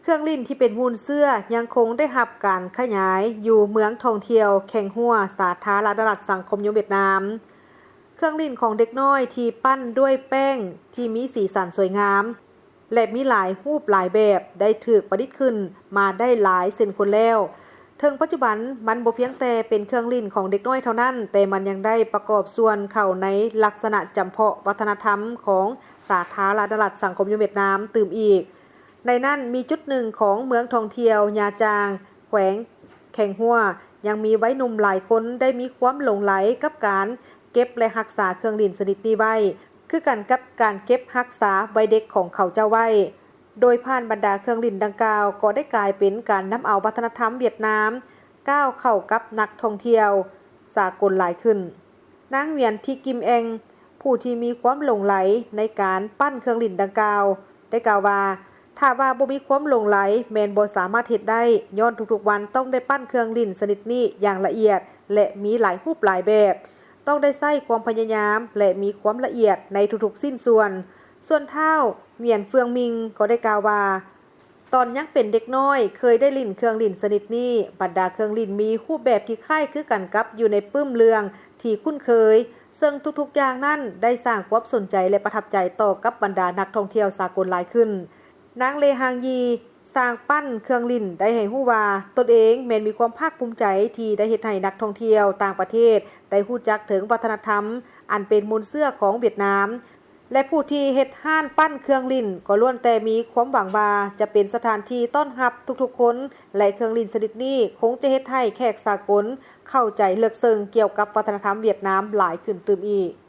ເຄື່ອງຫຼິ້ນທີ່ເປັນມູນເຊື້ອຍັງຄົງໄດ້ຮັບການຂະຫຍາຍຢູ່ເມືອງທ່ອງທ່ຽວແຄງຫົວ ສາທາລະນະລັດສັງຄົມນິຍົມຫວຽດນາມ. ເຄື່ອງຫຼິ້ນຂອງເດັກນ້ອຍທີ່ປັ້ນດ້ວຍແປ້ງທີ່ມີສີສັນສວຍງາມ ແລະ ມີຫຼາຍຮູບຫຼາຍແບບ ໄດ້ຖືກປະດິດຂຶ້ນມາໄດ້ຫຼາຍເຊັ່ນຄົນແລ້ວ. ເຖິງປັດຈຸບັນມັນບໍ່ພຽງແຕ່ເປັນເຄື່ອງຫຼິ້ນຂອງເດັກນ້ອຍເທົ່ານັ້ນ, ແຕ່ມັນຍັງໄດ້ປະກອບສ່ວນເຂົ້າໃນລັກສະນະຈຳເພາະວັດທະນະທຳຂອງສາທາລະນະລັດສັງຄົມນິຍົມຫວຽດນາມຕື່ມອີກ. ໃນນັ້ນມີຈຸດໜຶ່ງຂອງເມືອງທ່ອງທ່ຽວຍາຈາງ ແຂວງແຄງຫົວ ຍັງມີໄວໜຸ່ມຫຼາຍຄົນໄດ້ມີຄວາມຫຼົງໄຫຼກັບການເກັບ ແລະ ຮັກສາເຄື່ອງຫຼິ້ນຊະນິດນີ້ໄວ້ ຄືກັນກັບການເກັບຮັກສາໄວເດັກຂອງເຂົາເຈົ້າໄວ້. ໂດຍຜ່ານບັນດາເຄື່ອງຫຼິ້ນດັ່ງກ່າວ ກໍໄດ້ກາຍເປັນການນຳເອົາວັດທະນະທຳຫວຽດນາມ ກ້າວເຂົ້າກັບນັກທ່ອງທ່ຽວສາກົນຫຼາຍຂຶ້ນ. ນາງ ຫວຽນ ທີກິມແອງ ຜູ້ທີ່ມີຄວາມຫຼົງໄຫຼໃນການປັ້ນເຄື່ອງຫຼິ້ນດັ່ງກ່າວ ໄດ້ກ່າວວ່າ ຖ້າວ່າບໍ່ມີຄວາມຫຼົງໄຫຼ ແມ່ນບໍ່ສາມາດເຮັດໄດ້, ຍ້ອນທຸກໆວັນຕ້ອງໄດ້ປັ້ນເຄື່ອງຫຼິ້ນຊະນິດນີ້ຢ່າງລະອຽດ ແລະ ມີຫຼາຍຮູບຫຼາຍແບບ, ຕ້ອງໄດ້ໃຊ້ຄວາມພະຍາຍາມ ແລະ ມີຄວາມລະອຽດໃນທຸກໆຊິ້ນສ່ວນ. ສ່ວນທ້າວ ຫວຽນ ເຟືອງມິງ ກໍໄດ້ກ່າວວ່າ ຕອນຍັງເປັນເດັກນ້ອຍ ເຄີຍໄດ້ຫຼິ້ນເຄື່ອງຫຼິ້ນຊະນິດນີ້. ບັນດາເຄື່ອງຫຼິ້ນມີຮູບແບບທີ່ຄ້າຍຄືກັນກັບຢູ່ໃນປຶ້ມເລື່ອງທີ່ຄຸ້ນເຄີຍ, ເຊິ່ງທຸກໆຢ່າງນັ້ນໄດ້ສ້າງຄວາມສົນໃຈ ແລະ ປະທັບໃຈຕໍ່ກັບບັນດານັກທ່ອງທ່ຽວສາກົນຫຼາຍຂຶ້ນ. ນາງ ເລ ຮາງຢີ ຊ່າງປັ້ນເຄື່ອງຫຼິ້ນ ໄດ້ໃຫ້ຮູ້ວ່າ ຕົນເອງແມ່ນມີຄວາມພາກພູມໃຈທີ່ໄດ້ເຮັດໃຫ້ນັກທ່ອງທ່ຽວຕ່າງປະເທດໄດ້ຮູ້ຈັກເຖິງວັດທະນະທຳອັນເປັນມູນເຊື້ອຂອງຫວຽດນາມ. ແລະ ຜູ້ທີ່ເຮັດຮ້ານປັ້ນເຄື່ອງຫຼິ້ນກໍລ້ວນແຕ່ມີຄວາມຫວັງວ່າຈະເປັນສະຖານທີ່ຕ້ອນຮັບທຸກໆຄົນ ແລະ ເຄື່ອງຫຼິ້ນຊະນິດນີ້ຄົງຈະເຮັດໃຫ້ແຂກສາກົນເຂົ້າໃຈເລິກເຊິ່ງກ່ຽວກັບວັດທະນະທຳຫວຽດນາມຫຼາຍຂຶ້ນຕື່ມອີກ.